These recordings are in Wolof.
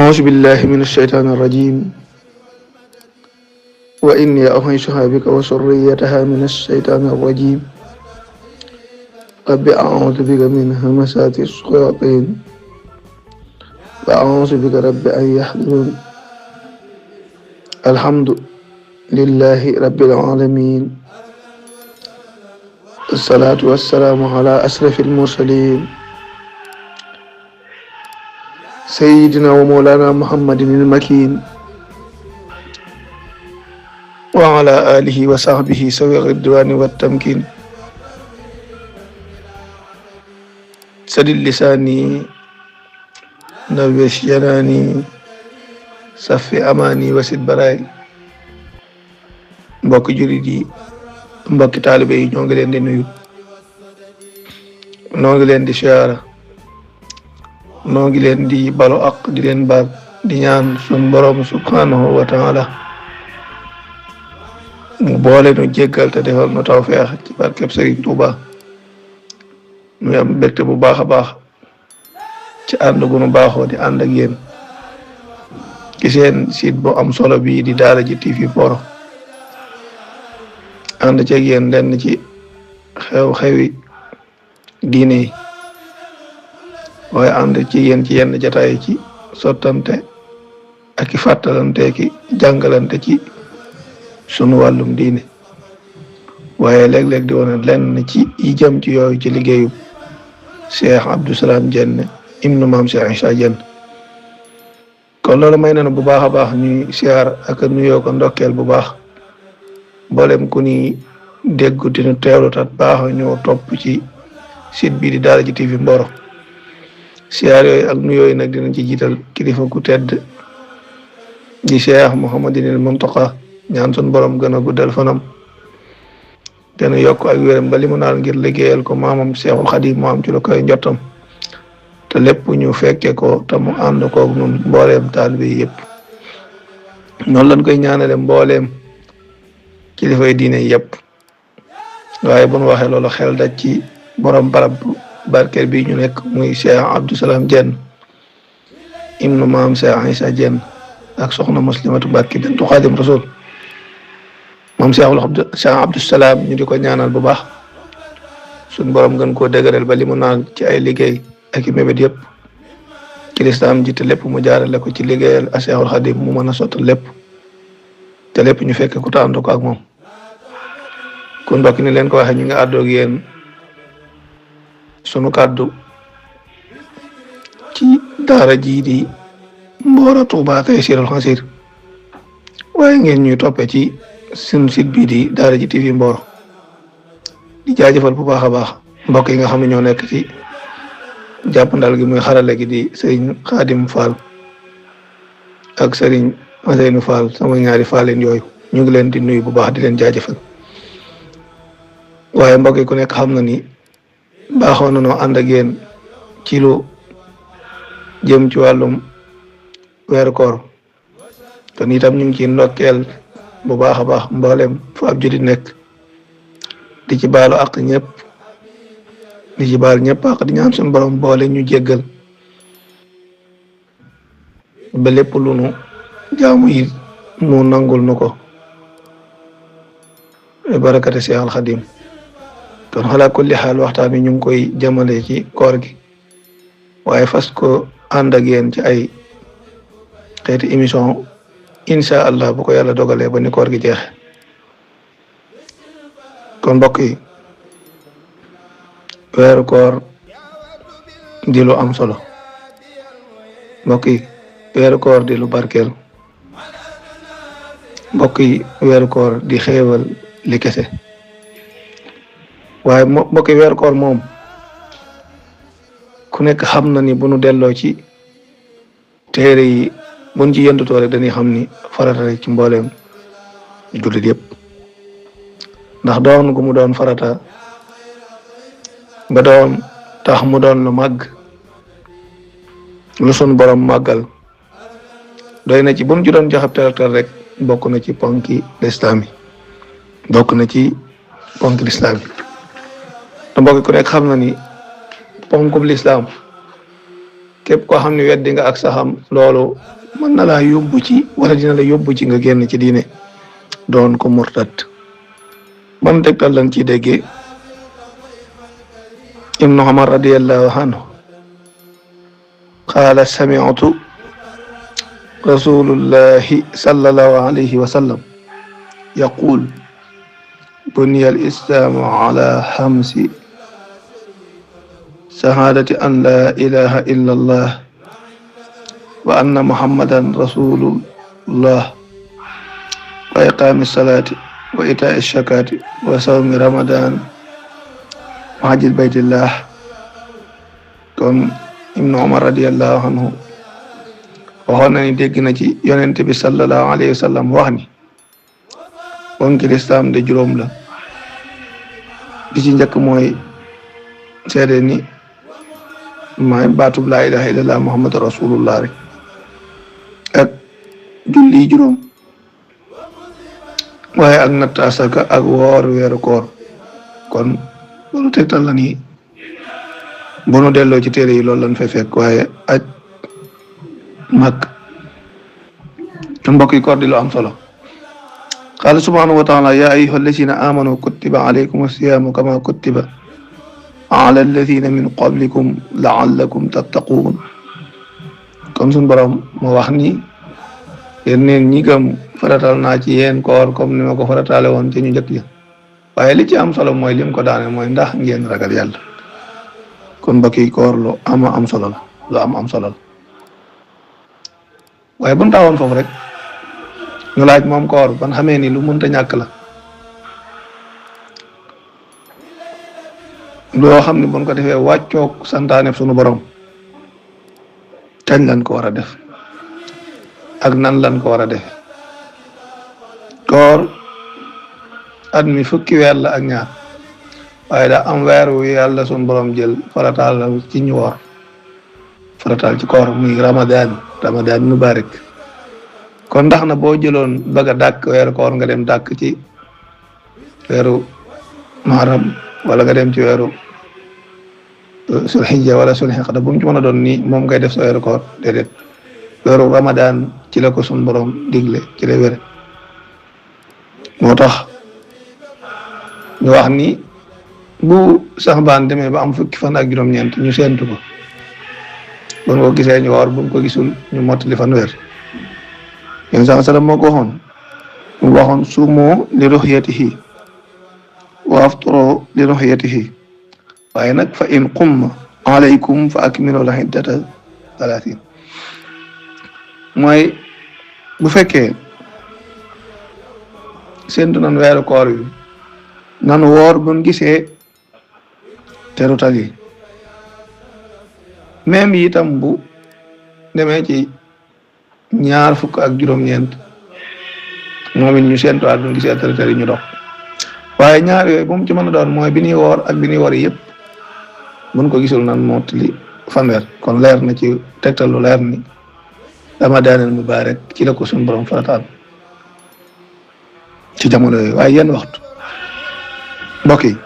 أعوذ بالله من الشيطان الرجيم وإني أعيذها بك وذريتها من الشيطان الرجيم رب أعوذ بك من همزات الشياطين وأعوذ بك رب أن يحضرون الحمد لله رب العالمين الصلاة والسلام على أشرف المرسلين سيدنا ومولانا محمد المكين وعلى آله وصحبه سوي الرضوان والتمكين سد لساني نوّر جناني صفي أماني وسد براي mbokki jullit yi mbokki taalibe yi ñoo ngi leen di nuyu noo ngi leen di siyaara noo ngi leen di balu ak di leen baal di ñaan sun borom subhanahu wa taala mu boole nu jéggal te defal nu tawfeex ci barkeb Sëriñ Tuuba nu am mbégte bu baax a baax ci ànd gu nu baaxoo di ànd ak yéen ci seen site bu am solo bii di Daaraji TV Mboro ànd ceeg yéen lenn ci xew-xewi diine yi waaye ànd ci yéen ci yenn jataay ci sottante ak i fàttalante ki jàngalante ci sunu wàllum diine waaye léeg-léeg di wane lenn ci yi jëm ci yooyu ci liggéeyu Cheikh Abdou Salam Diène ibnu maam Cheikh Issa Diène kon loolu may na bu baax a baax ñuy siyaar ak nuyoo ko ndokkeel bu baax mboolem ku ni déggu dinu teewlu tat baax ñoo topp ci site bii di Daaraji TV Mboro siyaar yooyu ak nuyooyu nag dinañ ci jiital kilifa ku tedd di Cheikh Mouhamadinil Muntaqa ñaan sun borom gën a guddal fanam te nu yokk ak wéram ba li mu naal ngir liggéeyal ko maamam Cheikhul Khadim mu am ci lu koy njottam te lépp ñu fekke ko te mu ànd koog nun mbooleem taalibe yi yëpp noonu lañ koy ñaanale mbooleem kilifay diine yëpp waaye bu nu waxee loolu xel daj ci borom barab barkeel bi ñu nekk muy Cheikh Abdou Salam Diène ibnu maam Cheikh Issa Diène ak soxna Muslimatu Mbàkke bintu Xaadim Rasul moom Cheikh Abdou Salam ñu di ko ñaanal bu baax suñ borom gën koo dëgëral ba li mu naal ci ay liggéey ak i mébét yëpp ci lislaam ji te lépp mu jaarale ko ci liggéeyal a Cheikhul Xaadim mu mën a sottal lépp te lépp ñu fekk ku tàndu ko ak moom kon mbokk ni leen ko waxee ñu ngi àddoog yéen sunu kàddu ci daara ji di Mboro Touba Taysiroul Khassir waaye ngeen ñuy toppee ci sunu site bii di Daaraji TV Mboro di jaajëfal bu baax a baax mbokk yi nga xam ne ñoo nekk ci jàppandal gi muy xarale gi di Serigne Khadim Fall ak Serigne Ousseynou Fall sama ñaari Falleen yooyu ñu ngi leen di nuyu bu baax di leen jaajëfal waaye mbokk yi ku nekk xam na ni baaxoon na noo ànd ak yéen ci lu jëm ci wàllum weeru koor te itam ñu ngi ci ndokkeel bu baax a baax mboolem fu ab julit nekk di ci baalu ak ñëpp di ci baal ñëpp ak di ñaan suñu borom boole ñu jéggal ba lépp lu nu jaamu yi mu nangul nu ko barakate Cheikh Al Khadim kon xalaa kulli xaal waxtaan bi ñu ngi koy jëmale ci koor gi waaye fas ko ànd ak yéen ci ay xeeti émission incha allah bu ko yàlla dogalee ba ni koor gi jeexe kon mbokk yi weeru koor di lu am solo mbokk yi weeru koor di lu barkeel mbokk yi weeru koor di xéewal li kese waaye mbokk yi weeru koor moom ku nekk xam na ni bu nu delloo ci téere yi buñ ci yëndutoo rek dañuy xam ni farata rek ci mbooleem jullit yëpp ndax doon gu mu doon farata ba doon tax mu doon lu màgg lu sun borom màggal doy na ci bu mu ci doon joxe tegtal rek bokk na ci ponki lislaam yi bokk na ci ponki lislaam yi te mbokk ku nekk xam na ni ponkub lislaam képp koo xam ne weddi nga ak saxam loolu mën na laa yóbbu ci wala dina la yóbbu ci nga génn ci diine doon ko murtad. ban tegtal lañ ciy déggee ibnu Umar radiyallahu anhu qaala sami'tu rasulullahi sallallahu alayhi wa sallam yaqul buniya al-islaamu ala xamsi shahadati an la ilaha illa allah wa anna muhammadan rasulullah wa iqaami salaati wa itaa shakaati wa sawmi ramadan wa hajjil baytillah. kon ibnu Umar radiyallahu anhu waxoon na ni dégg na ci yonente bi sallallahu alayhi wa sallam wax ni ponki lislaam de juróom la. bi ci njëkk mooy seede ni maay baatub laa ilaha illallah muhammadu rasulullah rek ak julli juróom waaye ak natt asaka ak woor weeru koor. kon loolu tegtal la ni bu nu delloo ci téere yi loolu lañ fay fekk. waaye aj mag mbokk yi koor di lu am solo. qaala subhanahu wa taala ya ayyuha allazina amanu kutiba alaykum as-siyamu kama kutiba ala alladina min qablikum laallakum tattaquun. kon suñ borom moo wax ni yéen neen ñi gëm faratal naa ci yéen koor comme ni ma ko farataale woon ci ñu njëkk ya. waaye li ci am solo mooy lim ko daane mooy ndax ngeen ragal yàlla. kon mbokk yi koor lu am solo la lu am solo la. waaye bu ñu taxawoon foofu rek ñu laaj moom koor ban xamee ni lu mënta ñàkk la. loo xam ne buñ ko defee wàccoog santaane sunu borom kañ lañ ko war a def ak nan lañ ko war a def. koor at mi fukki weer la ak ñaar waaye daa am weer wu yàlla sunu borom jël farataal la ci ñu woor farataal ci koor muy ramadan mubarak. kon ndax na boo jëloon bëgg a dàkk weeru koor nga dem dàkk ci weeru muharram wala nga dem ci weeru sulhijja wala sulhiqda bu mu ci mën a doon nii moom ngay def sa weeru koor déedéet. weeru ramadan ci la ko sun borom digle ci lay wére. moo tax ñu wax ni bu saxbaan demee ba am fukki fan ak juróom-ñeent ñu séentu ko buñ ko gisee ñu woor buñ ko gisul ñu mottali fan weer. yéen saa sallam moo ko waxoon suumu li ruxyatihi wa afturu li ruxyatihi waaye nag fa in qumma alaykum fa akmilu al iddata 30. mooy bu fekkee séntu nan weeru koor yi nan woor buñ gisee terutal yi même itam bu demee ci ñaar fukk ak juróom-ñeent moom it ñu séntuwaat buñ gisee terutal yi ñu dox. waaye ñaar yooyu bu mu ci mën a doon mooy bi ñuy woor ak bi ñuy wori yëpp buñ ko gisul nan mottali fanweer. kon leer na ci tegtal lu leer ni ramadaanul mubaarak ci la ko suñu borom farataal ci jamono yooyu. waaye yenn waxtu mbokk yi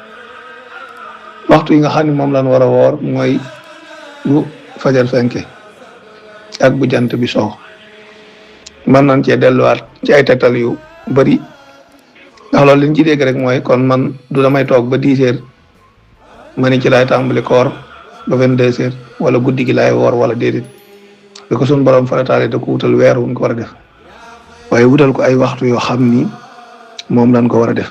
waxtu yi nga xam ne moom lañ war a woor mooy bu fajar fenke ak bu jant bi soo. mën nañ cee delluwaat ci ay tegtal yu bari ndax loolu liñ ci dégg rek mooy kon man du damay toog ba 10 heures ma ni ci laay tàmbali koor ba 22 heures wala guddi gi laay woor wala déedéet. da ko suñu borom farataale da ko wutal weer wuñ ko war a def waaye wutal ko ay waxtu yoo xam ni moom lañ ko war a def.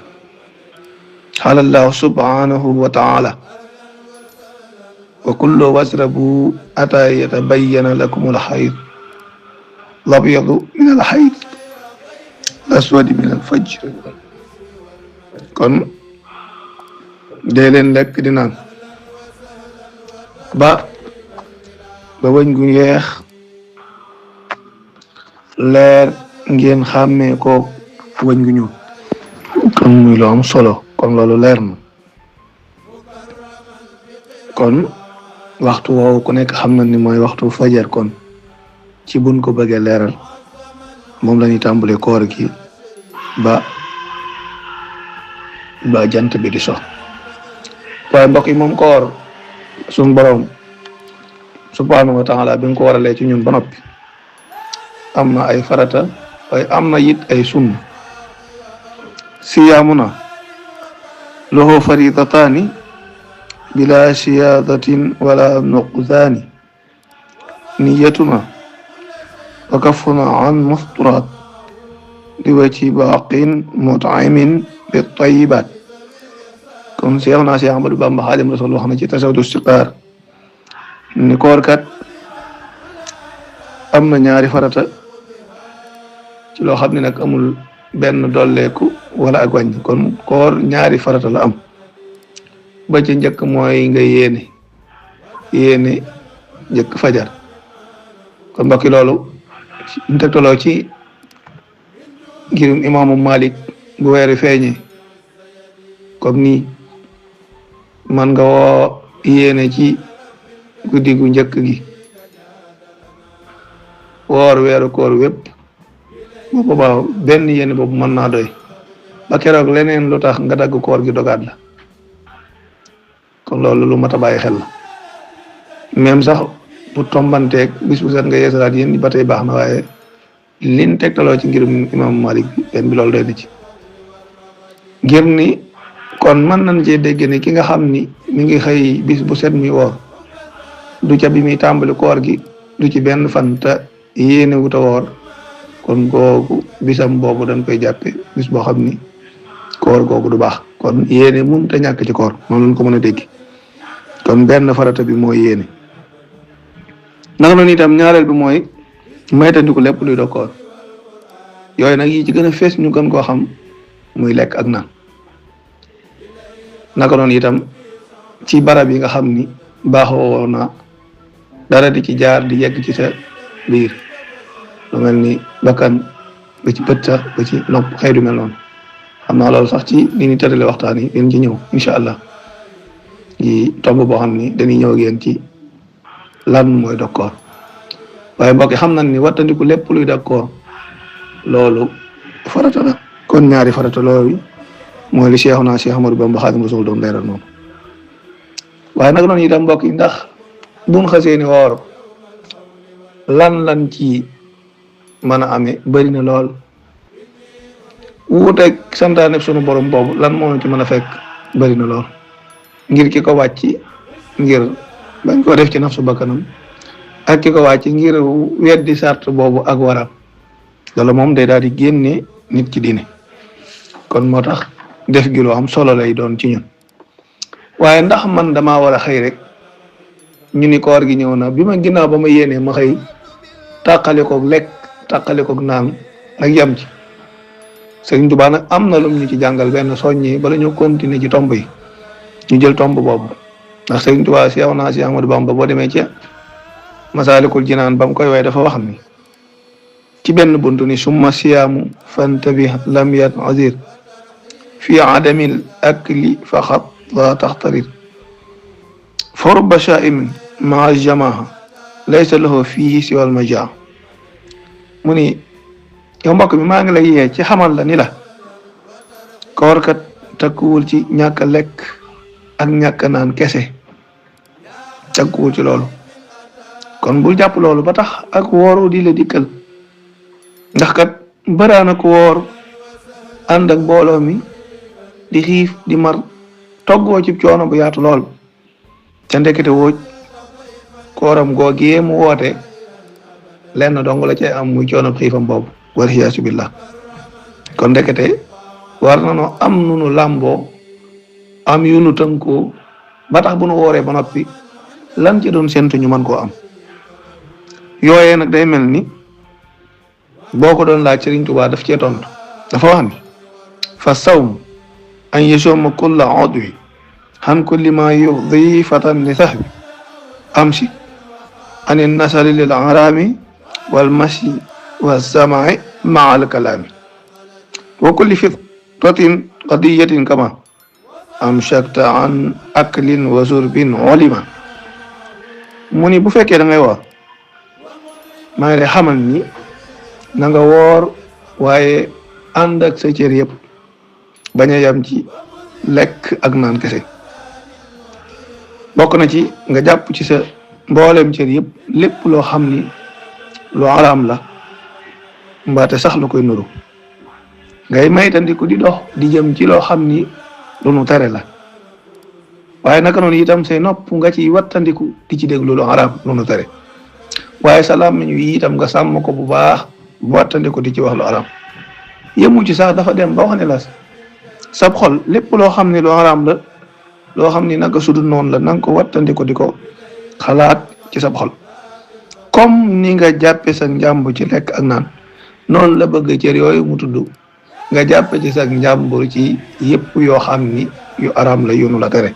qaala allahu subhanahu wa taala wa kullu wasrabu ata yatabayyana lakum alxayd labyadu min alxayd laswadi min alfajr. kon dee leen lekk di naan ba wëñ gu yeex leer ngeen xàmmee ko wëñ gu ñuul. kon muy lu am solo. kon loolu leer na. kon waxtu woowu ku nekk xam na ni mooy waxtu fajar. kon ci buñ ko bëggee leeral moom la ñuy tàmbalee koor gi ba jant bi di so. waaye mbokk yi moom koor suñu borom subhanahu wa taala bi nga ko waralee ci ñun ba noppi am na ay farata waaye am na it ay sunna. siyaamuna lahu faridataani bila siyaadatin wala nuqsaani niyatuna wa kafuna an mufturaat li wajhi baaqin mut'imin bi tayyibaat. kon Seex naa Seex Ahmadu Bamba Xaadimu Rasuul wax na ci tasawudu siqaar ni koor kat am na ñaari farata ci loo xam ne nag amul benn dolleeku wala ak wàññi. kon koor ñaari farata la am. ba ci njëkk mooy nga yéene njëkk fajar. kon mbokki loolu ñu tegtaloo ci ngirum imaamu Malik bu weeri feeñee comme nii man nga woo yéene ci guddi gu njëkk gi woor weeru koor wépp bu boobaa benn yéene boobu mën naa doy ba keroog leneen lu tax nga dagg koor gi dogaat la. kon loolu lu mat a bàyyi xel la. même sax bu tombanteeg bis bu set nga yeesalaat yéen ba tey baax na waaye liñ tegtaloo ci ngirum imaamu Malik bi benn bi loolu doy na ci. ngir ni kon mën nañ cee dégg ni ki nga xam ni mi ngi xëy bis bu set muy woor du ca bi muy tàmbali koor gi du ci benn fan te yéene wuta woor kon googu bisam boobu dañ koy jàppe bis boo xam ni koor googu du baax. kon yéene mun te ñàkk ci koor noonu lañ ko mën a dégg. kon benn farata bi mooy yéene. naka noonu itam ñaareel bi mooy maytandiku lépp luy dog koor. yooyu nag yi ci gën a fees ñu gën koo xam muy lekk ak naan. naka noonu itam ci barab yi nga xam ni baaxoo na dara di ci jaar di yegg ci sa biir lu mel ni bakkan ba ci bët sax ba ci nopp xëy du mel noonu. xam naa loolu sax ci li ñu tërale waxtaan yi dinañ ci ñëw incha allah yi tomb boo xam ni dañuy ñëw ak yéen ci lan mooy dog koor. waaye mbokk yi xam nañ ni wattandiku lépp luy dog koor loolu farata la. kon ñaari farata loolu mooy li Seexuna Seex Ahmadu Bamba Xaadimu Rasuul doon leeral noonu. waaye nag noonu itam mbokk yi ndax buñ xasee ni woor lan ci mën a amee bëri na lool. wuuteeg santaane sunu borom boobu lan moo ci mën a fekk bëri na lool. ngir ki ko wàcc ngir bañ koo def ci nafsu bakkanam ak ki ko wàcc ngir weddi sart boobu ak waram loolu moom day daal di génne nit ci diine. kon moo tax def gi lu am solo lay doon ci ñun. waaye ndax man damaa war a xëy rek ñu ni koor gi ñëw na bi ma ginnaaw ba ma yéenee ma xëy tàqale koog lekk tàqale koog naan ak yam ci. Sëriñ Tuubaa nag am na lum ñu ci jàngal benn soññi bala ñu continuer ci tomb yi ñu jël tomb boobu ndax Sëriñ Tuubaa Seexuna Seex Ahmadu Bamba boo demee ci Masaalikul Jinaan ba mu koy way dafa wax ni ci benn buntu ni summa siyaamu fantabih lam yat azir fi adamil akli faqat la taxtarir fa rubba shaimin maa jamaa laysa lahu fii siwal majaa. mu ni yow mbokk mi maa ngi lay yee ci xamal la ni la koor kat takkuwul ci ñàkk a lekk ak ñàkk a naan kese takkuwul ci loolu. kon bul jàpp loolu ba tax ak wooru di la dikkal ndax kat baraana ko woor ànd ak mbooloo mi di xiif di mar toggoo ci coono bu yaatu lool ca ndekete woo kooram googee mu woote lenn dong la cay am muy coono xiifam boobu wal xiyaasu billah. kon ndekete war na noo am nunu làmboo am yu nu tënkoo ba tax bu nu wooree ba noppi lan ci doon séntu ñu mën koo am. yooyee nag day mel ni boo ko doon laaj Sëriñ Tuubaa daf cee tontu dafa wax ni fa sawm an yasuma kulla udwi han kulli ma yurdi fatan li sahbi amsi ani nasari lil arami wal mashi wa samai maa al kalaami wa kulli fitratin qadiyatin kama amshakta an aklin wa surbin olima. mu ni bu fekkee da ngay woor maa ngi lay xamal ni na nga woor waaye ànd ak sa cër yëpp bañ a yam ci lekk ak naan kese. bokk na ci nga jàpp ci sa mboolem cër yëpp lépp loo xam ni lu araam la mbaate sax lu koy nuru ngay maytandiku di dox di jëm ci loo xam ni lu nu tere la waaye naka noonu itam say nopp nga ci wattandiku di ci déglu lu araam lu nu tere waaye sa làmmiñ wi itam nga sàmm ko bu baax wattandiku di ci wax lu araam yemu ci sax dafa dem ba wax ne la sab xol lépp loo xam ne lu araam la loo xam ni naka sudul noonu la na nga ko wattandiku di ko xalaat ci sab xol comme ni nga jàppe sa njàmbur ci lekk ak naan noonu la bëgg cër yooyu mu tudd nga jàppe ci sa njàmbur ci yépp yoo xam ni yu araam la yunu la tere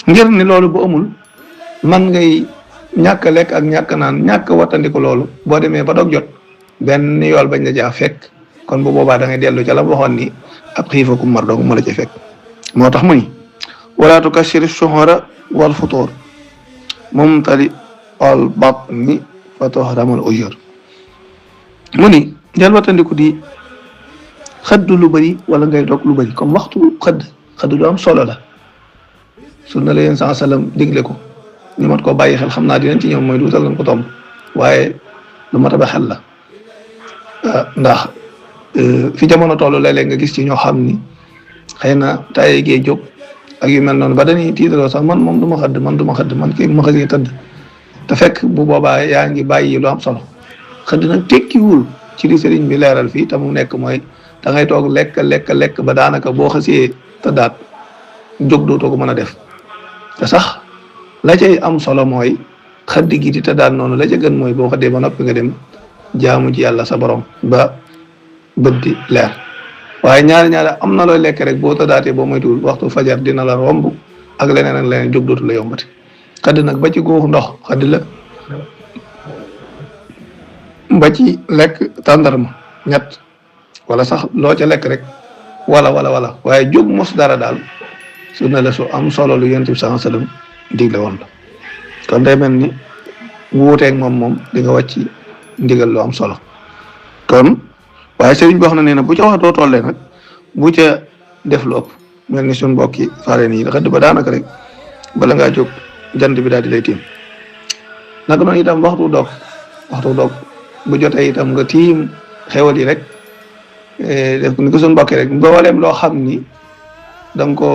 ngir ni loolu bu amul man ngay ñàkk lekk ak ñàkk naan ñàkk wattandiku loolu boo demee ba dog jot benn yool bañ la jaa fekk kon bu boobaa da ngay dellu ca la waxoon ni ab xiifa ku mar doog ma la ca fekk moo tax mu ni wala tukashir shuhura wal futur mumtali al batni fa tuhramal ujur mu ni del wattandiku di xëdd lu bëri wala ngay dog lu bëri comme waxtu xëdd lu am solo la sunna la yéen sallam digle ko ñu mat koo bàyyi xel xam naa dinañ ci ñëw mooy duutal nañ ko tomb waaye lu mat a ba xel la ndax fi jamono toll léeg-léeg nga gis ci ñoo xam ni xëy na taye gee jóg ak yu mel noonu ba dañuy tiitaloo sax man moom du ma xëdd man kii ma xësee tëdd te fekk bu boobaa yaa ngi bàyyi lu am solo xëdd nag tekkiwul ci li sëriñ bi leeral fii te mu nekk mooy da ngay toog lekk ba daanaka boo xasee tëddaat jóg dootoo ko mën a def te sax la cay am solo mooy xëdd gi di tëddaat noonu la ca gën mooy boo xëddee ba noppi nga dem jaamu ci yàlla sa borom ba bët di leer waaye ñaari am na looy lekk rek boo tëddaatee boo moytuwul waxtu fajar dina la romb ak leneen jóg dootu la yombati xëdd nag ba ci góoxu ndox xëdd la ba ci lekk tàndarma ñett wala sax loo ca lekk rek wala waaye jóg mos dara daal su ne la su am solo lu yonent bi sallallahu alayhi wasallam digle woon la kon day mel ni wuuteeg moom di nga wàcc ndigal lu am solo kon waaye sëriñ bi wax na nee na bu ca waxtoo tollee nag bu ca def lu ëpp mel ni suñ mbokki faareen yi xëdd ba daanaka rek bala ngaa jóg jant bi daal di lay tiim naka noonu itam waxtu dog bu jotee itam nga tiim xewal yi rek def ni ko suñ mbokki rek mbooleem loo xam ni da nga ko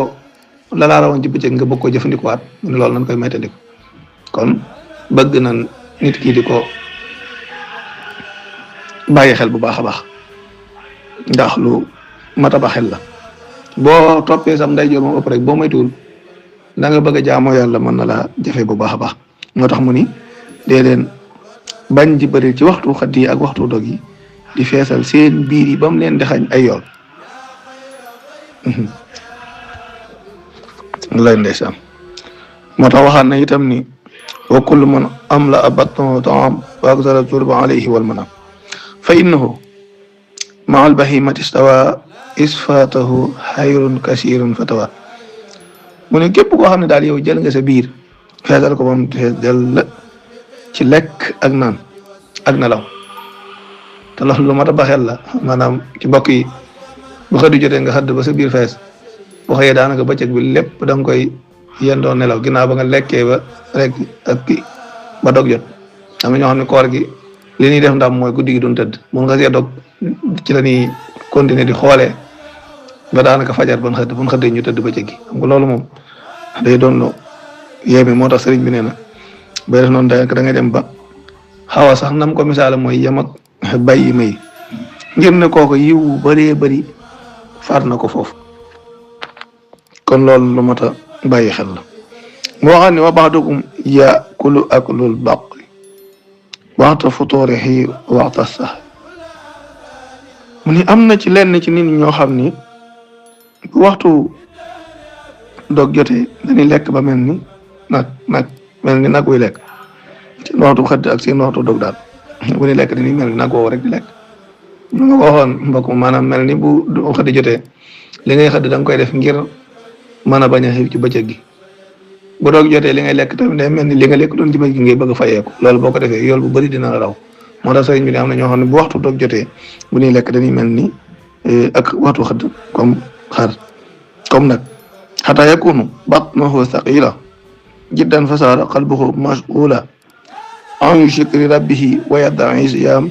lalaa rawoon ci bëccëg nga bëgg ko jëfandikuwaat mu ne loolu nañ koy maytandiku kon bëgg na nit ki di ko bàyyi xel bu baax a baax ndax lu mat a ba xel la boo toppee sam nday joor moom ëpp rek boo moytuwul da nga bëgg a jaamoo yàlla mën na laa jafe bu baax a baax moo tax mu ni dee leen bañ di bëri ci waxtu xëdd yi ak waxtu dog yi di feesal seen biir yi ba mu leen di xañ ay yool lay ndeysaan moo tax waxaat na itam ni wa kullu man amla batnahu taam wa aksara turba alayhi wal manam fa innahu maa al bahimati stawa isfatahu xayrun kasirun fatawa mu ne képp koo xam ne daal yow jël nga sa biir feesal ko moom fees dell ci lekk ak naan ak nelaw te loolu lu mat a baxel la maanaam ci mbokk yi bu xëddu jotee nga xëdd ba sa biir fees boo xëyee daanaka bëccëg bi lépp da nga koy yendoo nelaw ginnaaw ba nga lekkee ba rek ak kii ba dog jot am na ñoo xam ne koor gi li ñuy def ndam mooy guddi gi doon tëdd mun nga see dog ci la ñuy continuer di xoolee ba daanaka fajar ban xëdd bu ñu xëddee ñu tëdd bëccëg gi xam nga loolu moom day doon lu yéeme moo tax sëriñ bi nee na bay def noonu da ngay dem ba xaw a sax nam ko misaala mooy yem ak bàyyi may ngir ne kooku yiw bëree bëri faat na ko foofu kon loolu lu mat a bàyyi xel la moo xam ne wa ba'dukum yaakulu aklul baqi waxta futuurihi waxta sax mu ni am na ci lenn ci nit ñoo xam ni bu waxtu dog jotee dañuy lekk ba mel ni nag wuy lekk seen waxtu xëdd ak seen waxtu dog daal bu ñuy lekk dañuy mel ni nag woowu rek di lekk lu nga ko waxoon mbokk maanaam mel ni bu xëdd jotee li ngay xëdd da nga koy def ngir mën a bañ a xiif ci bëccëg gi bu doog jotee li ngay lekk tamit day mel ni li nga lekk doon ci bëccëg gi ngay bëgg a fayeeku loolu boo ko defee yool bu bëri dina la raw moo tax sëriñ bi ne am na ñoo xam ne bu waxtu doog jotee bu ñuy lekk dañuy mel ni ak waxtu xëdd comme xar comme nag xataa yakunu batnuhu thaqila jiddan fasaara qalbuhu mashghula an shukri rabbihi wa yadda'i siyam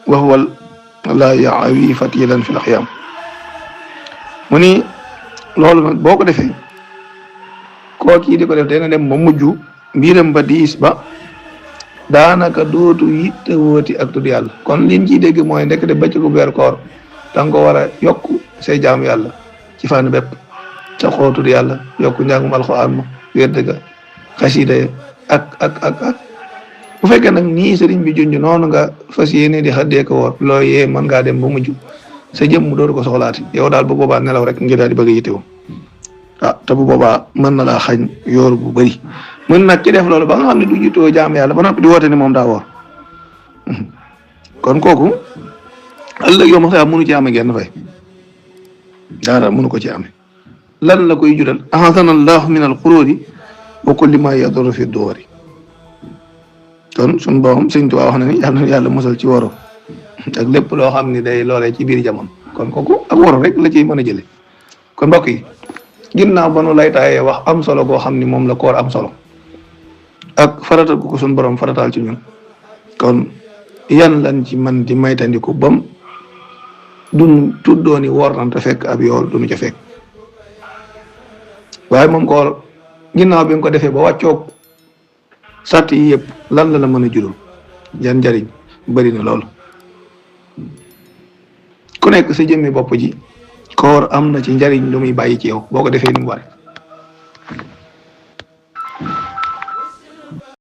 wa huwa la yaawi fatilan fi laxyaam mu ni loolu nag boo ko defee kooki di ko def dana dem ba mujj mbiram ba diis ba daanaka dootu yitte wooti ak tudd yàlla. kon liñ ciy dégg mooy ndekk de bëccëgu weer koor danga ko war a yokk say jaamu yàlla ci fànn bépp ca xoo tudd yàlla yokku njàngum alxuraan ma wérd ga xasida ak bu fekkee nag nii sëriñ bi junj noonu nga fas yéene di xaddee ko woor loo yee mën ngaa dem ba mujj sa jëmm dootu ko soxlaati yow daal bu boobaa nelaw rek ngir daal di bëgg a yittewoo te bu boobaa mën na laa xañ yoor bu bëri mën nag ci def loolu ba nga xam ne du jiitoo jaam yàlla ba noppi di woote ni moom daa woor kon kooku ëllëg yow ma xëy mënu ci ame genn fay dara mënu ko ci ame lan la koy jural ahasana allahu min al xururi wa kulli ma yadurru fi duwari kon suñu borom sëñ Tuubaa wax na ni yàlla na yàlla musal ci woro ak lépp loo xam ne day loolee ci biir jamono kon kooku ak woro rek la ciy mën a jële kon mbokk yi ginnaaw ba nu lay taayee wax am solo goo xam ni moom la koor am solo ak faratal ko suñu borom farataal ci ñun kon yan lan ci man di maytandiku bam duñ tuddoo ni woor nan te fekk ab yool duñu ca fekk waaye moom koor ginnaaw bi nga ko defee ba wàccoog sàtt yi yëpp lan la mën a jural yan njariñ bëri na loolu ku nekk sa jëmmi bopp ji koor am na ci njariñ lu muy bàyyi ci yow boo ko defee ni mu waree